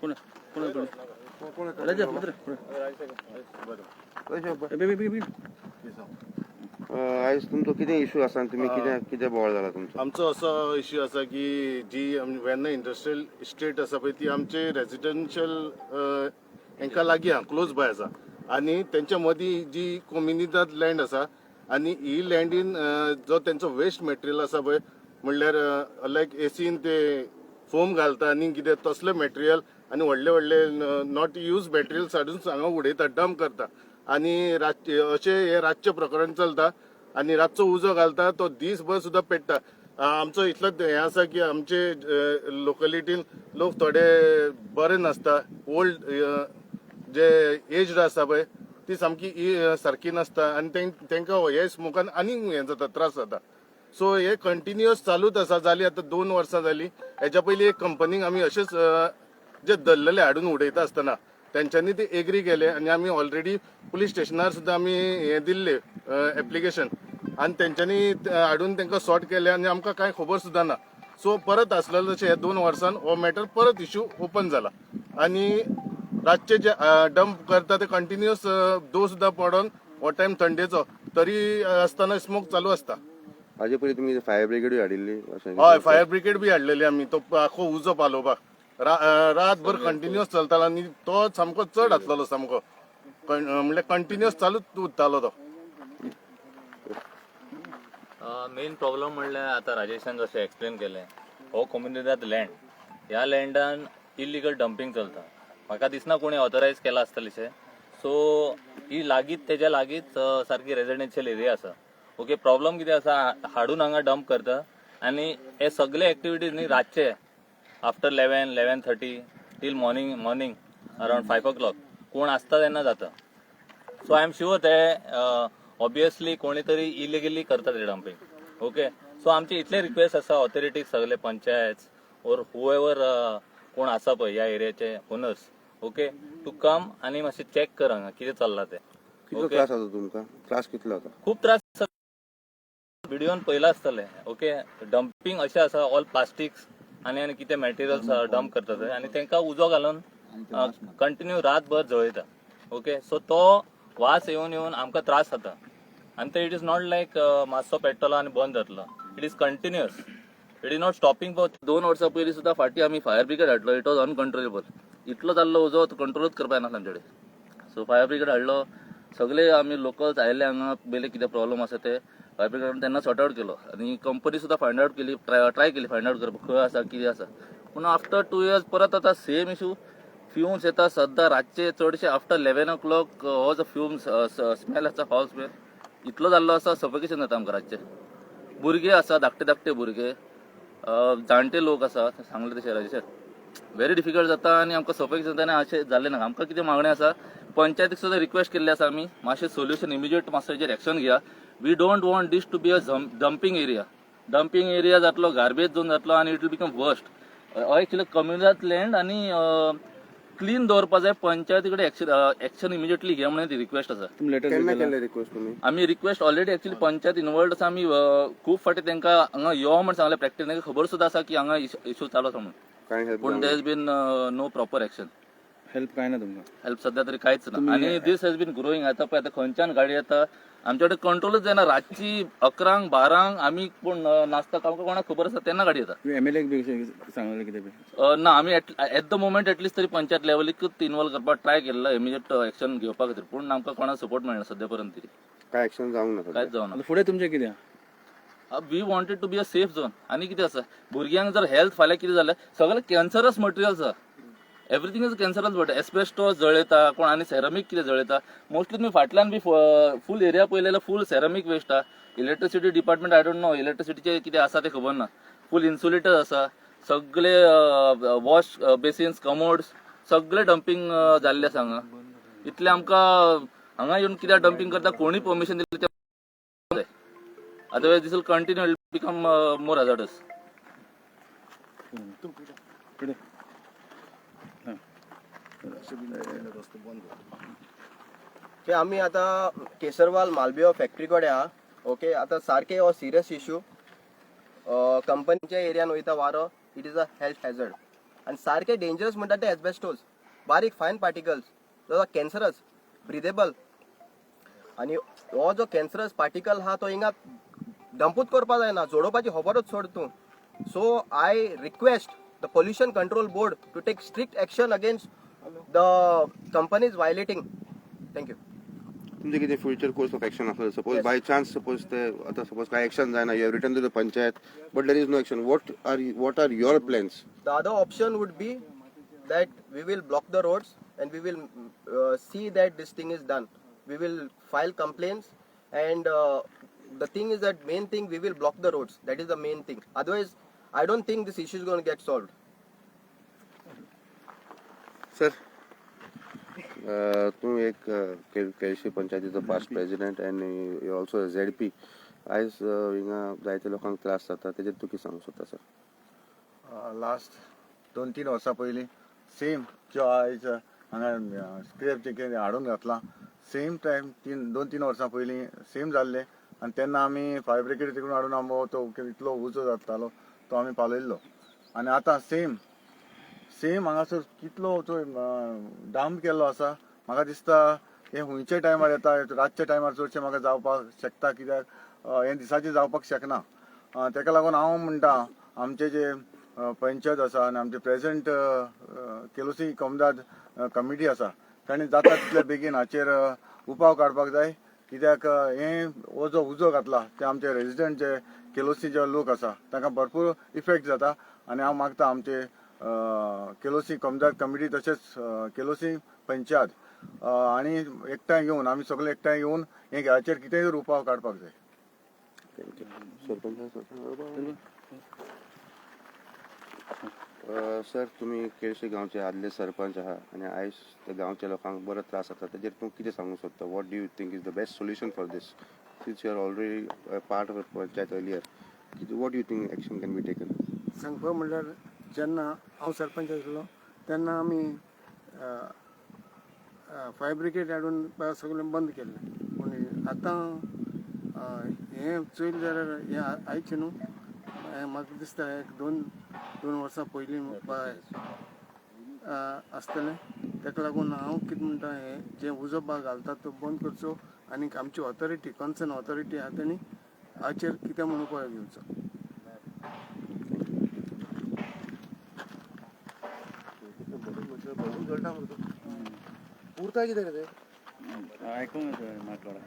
कोण कोण कोण राजा मात्र बेबी बेबी. आयज तुमचो कितें इशू आसा आनी तुमी कितें कितें बोवाळ जाला तुमचो? आमचो असो इश्यू आसा की जी वेर्ना इंडस्ट्रियल इस्टेट आसा पळय, ती आमचे रेजिडेन्शियल हेंकां लागीं आहा, क्लोज बाय आसा आनी तेंच्या मदीं जी कोमिनिदाद लँड आसा आनी ही लँडीन जो तेंचो वेस्ट मटेरियल आसा पळय, म्हणल्यार लायक एसीन ते फोम घालता आनी कितें तसलें मटेरियल आनी व्हडले व्हडले not use materials हाडून हांगा उडयता, डंप करता आनी रातचे अशें हें रातचें प्रकरण चलता आनी रातचो उजो घालता, तो दीसभर सुद्दां पेट्टा. आमचो इतलो हें आसा की आमचे लोकलिटीन लोक थोडे बरे नासता, ओल्ड जे एज्ड आसता पळय, ती सामकी सारकी नासता आनी तेंकां हे स्मोकान आनीक हें जाता, त्रास जाता. सो हे कंटिन्युअस चालूच आसा, जाली आतां 2 वर्सां जाली. हेच्या पयलीं एक कंपनीक आमी अशेंच जे धरलेले हाडून उडयता आसतना तेंच्यांनी ते एग्री केले आनी आमी ऑलरेडी पुलीस स्टेशनार सुद्दां आमी हें दिल्ले एप्लिकेशन आनी तेंच्यांनी हाडून तांकां सॉर्ट केले आनी आमकां कांय खबर सुद्दां ना. सो परत आसलेलो तशें हे 2 वर्सान हो मॅटर परत इश्यू ओपन जाला आनी रातचे जे डंप करता ते कंटिन्युअस दो सुद्दां पडोन, हो टायम थंडेचो तरी आसतना स्मोक चालू आसता. हाजे पयलीं तुमी फायर ब्रिगेडूय हाडिल्ली अशें? हय, फायर ब्रिगेड बी हाडलेली आमी तो आखो उजो पालोवपाक. रातभर कंटिन्युअस चलतालो आनी तो सामको चड आसलेलो, सामको म्हणल्यार कंटिन्युअस चालूच उरतालो तो. मेन प्रॉब्लम म्हणल्यार आतां राजेशान जशें एक्सप्लेन केलें, हो कोमुनिदाद लँड, ह्या लँडान इलिगल डंपींग चलता. म्हाका दिसना कोणी ऑथरायज केलां आसतलें. सो ही लागींच, तेज्या लागींच सारकी रेजिडेन्शियल एरिया आसा. ओके, प्रॉब्लम कितें आसा, हाडून हांगा डंप करता आनी हे सगळे एक्टिविटीज न्ही रातचे after 11, 11:30 till morning around 5 o'clock कोण आसता तेन्ना जाता. सो I am sure ते ऑब्वियसली कोणी तरी इलिगली करता ते डंपिंग. ओके, सो आमची इतले रिक्वेस्ट आसा ऑथॉरिटीक, सगळे पंचायत ओर हुएवर कोण आसा पळय ह्या एरियाचे ओनर्स, ओके, टू कम आनी मातशें चॅक कर हांगा कितें चल्लां तें. कितलो ओके. त्रास जाता तुमकां? त्रास कितलो जाता? खूप त्रास. व्हिडिओन पयला आसतलें. ओके, डंपिंग अशें आसा, ऑल प्लास्टिक्स आनी आनी कितें मटेरियल्स डंप करता थंय आनी तांकां उजो घालून कंटिन्यू रातभर जळयता. ओके, सो तो वास येवन येवन आमकां त्रास जाता आनी ते it is not like मातसो पेट्टलो आनी बंद जातलो. It is continuous, it is not stopping for 2 वर्सां पयलीं सुद्दां फाटीं आमी फायर ब्रिगेड हाडलो. It was uncontrollable. इतलो जाल्लो उजो, तो कंट्रोलूच करपा येनासलो आमचे कडेन. सो फायर ब्रिगेड हाडलो, सगळे आमी लोकल्स आयले हांगा, पयले कितें प्रॉब्लम आसा ते फायर ब्रिगेड तेन्ना सॉर्ट आउट केलो आनी कंपनी सुद्दां फायंड आउट केली, ट्राय केली फायंड आउट करपाक खंय आसा, कितें आसा. पूण आफ्टर 2 इयर्स परत आतां सेम इशू. फ्युम्स येता सद्दां रातचे, चडशे आफ्टर 11 ओ क्लॉक. हो जो फ्युम्स स्मेल आसा, फावल स्मेल इतलो जाल्लो आसा, सफोकेशन जाता आमकां रातचे. भुरगे आसा, धाकटे धाकटे भुरगे, जाणटे लोक आसा. सांगले तशें राजेश, व्हेरी डिफिकल्ट जाता आनी आमकां सफोकेशन जाता आनी अशें जालें ना. आमकां कितें मागणें आसा, पंचायतीक सुद्दां रिक्वेस्ट केल्ली आसा आमी, मातशें सोल्युशन इमिजिएट, मातसो हेजेर एक्शन घेया. We don't want this to be a dumping area. Dumping area जातलो, गार्बेज झोन जातलो आनी it will become worst. Actually Comunidade land आनी क्लीन दवरपा जाय. पंचायती कडेन एक्शन एक्शन इमिजिएटली घे म्हणून रिक्वेस्ट आसा. तुम्ही लेटर केन्ना केल्ले रिक्वेस्ट तुमी? आमी request already actually panchayat involved आसा. आमी खूब फावटी तांकां हांगा यो म्हण सांगलें प्रॅक्टीस. तांकां खबर सुद्दां आसा की हांगा इशू चालू आसा म्हणून. काय हेल्प? पूण there has been no proper action. Help काय ना तुमकां? हेल्प सध्या तरी कांयच ना आनी this has been growing. आतां पळय, आतां खंयच्यान गाडी येता, आमच्या कडेन कंट्रोलच जायना. रातची 11क 12क आमी कोण नासता, आमकां कोणाक खबर आसता तेन्ना गाडी येता. एमएलए बी सांगलें कितें बी? ना, आमी at the moment at least तरी पंचायत लेवलीकूच इन्वॉल्व करपाक ट्राय केल्लो इमिजिएट एक्शन घेवपा खातीर, पूण आमकां कोणाक सपोर्ट मेळना सध्या पर्यंत तरी. काय एक्शन जावंक ना सध्या? कांयच जावना. आतां फुडें तुमचें कितें? We wanted to be a safe zone. आनी कितें आसा, भुरग्यांक जर हेल्थ फाल्यां कितें जालें, सगळें कॅन्सरस मटेरियल्स आसा. Everything is cancerous, but asbestos जळयता कोण आनी सेरामीक कितें जळयता. मोस्टली तुमी फाटल्यान बी फूल एरिया पळयलें, फूल सेरामीक वेस्ट आहा. Electricity department, I don't know इलेक्ट्रिसिटीचे कितें आसा तें खबर ना. फूल इन्सुलेटर आसा सगळे, वॉश बेसिन्स, कमोड्स सगळे डंपिंग जाल्ले आसा हांगा. इतलें आमकां हांगा येवन कित्याक डंपिंग करता, कोणी परमिशन दिली ते? Otherwise this will continue, it will become more hazardous. कितें? ते आमी आतां केसरवाल मालबियो फॅक्टरी कडेन आहा. ओके, आतां सारके हो सिरियस इशू. कंपनीच्या एरियान वयता वारो, it is a health hazard. आनी सारकें डेंजरस म्हणटा ते एस्बेस्टोज, बारीक फायन पार्टिकल्स जो कॅन्सरस, ब्रिदेबल. आनी हो जो कॅन्सरस पार्टिकल आहा तो हिंगा डंपूच करपा जायना, जोडोवपाची खबरूच सोड तूं. So I request the Pollution Control Board to take strict action against the companies violating. Thank you. तुमचे कितें फ्युचर कोर्स ऑफ एक्शन आसलो? Suppose Yes. By chance suppose ते आतां सपोज काय एक्शन जायना, you have written to the panchayat but there is no action, what are your plans? The other option would be that we will block the roads and we will see that this thing is done. We will file complaints and the thing is that main thing, we will block the roads. That is the main thing. Otherwise, I don't think this issue is going to get solved. Sir, तूं एक केळशी पंचायतीचो past president आनी you also ZP. आयज हिंगा जायते लोकांक त्रास जाता, तेजेर तूं कितें सांगूंक सोदता सर? लास्ट 2-3 वर्सां पयलीं सेम ज्यो आयज हांगा स्क्रॅप जे कितें हाडून घातलां, सेम टायम 2-3 वर्सां पयलीं सेम जाल्लें आनी तेन्ना आमी फायर ब्रिगेड तिकडून हाडून आमो तो इतलो उजो जातालो तो आमी पालयल्लो. आनी आतां सेम सेम हांगासर कितलो तो डंप केल्लो आसा. म्हाका दिसता हें खुंयच्या टायमार येता, रातच्या टायमार चडशें म्हाका जावपाक शकता, कित्याक हें दिसाचें जावपाक शकना. तेका लागून हांव म्हणटा आमचे जे पंचायत आसा आनी आमचे प्रेझेंट केलोसी कोमदाद कमिटी आसा तांणी जाता तितले बेगीन हाचेर उपाव काडपाक जाय, कित्याक हें हो जो उजो घातला ते आमचे रेजिडंट जे केलोसी जे लोक आसा तांकां भरपूर इफेक्ट जाता. आनी हांव मागता आमचे केलोसी कोमदाद कमिटी तशेंच केलोसी पंचायत आनी एकठांय येवन आमी सगळे एकठांय येवन हे हाचेर कितेंय तरी उपाव काडपाक जाय. Thank you. Sarpanch sir, तुमी केळशी गांवचे आदले सरपंच आहा आनी आयज त्या गांवच्या लोकांक बरो त्रास जाता, तेजेर तूं कितें सांगूंक सोदता? What do you think is the best solution for this, since you are already part of panchayat earlier? What you think action can be taken? सांगपा म्हणल्यार जेन्ना हांव सरपंच आसलो तेन्ना आमी फायर ब्रिगेड हाडून सगळें बंद केल्लें. पूण आतां हें चोयलें जाल्यार हें आयचें न्हू, हें म्हाका दिसता एक दोन वर्सां पयलीं आसतलें. ताका लागून हांव कितें म्हणटा, हें जें उजो बा घालता तो बंद करचो आनी आमची ऑथॉरिटी, कन्सर्न ऑथॉरिटी आहा तेणी हाचेर कितें म्हूण उपाय घेवचो. पुरता कितें रे ते? आयकूंक येता मातोडा.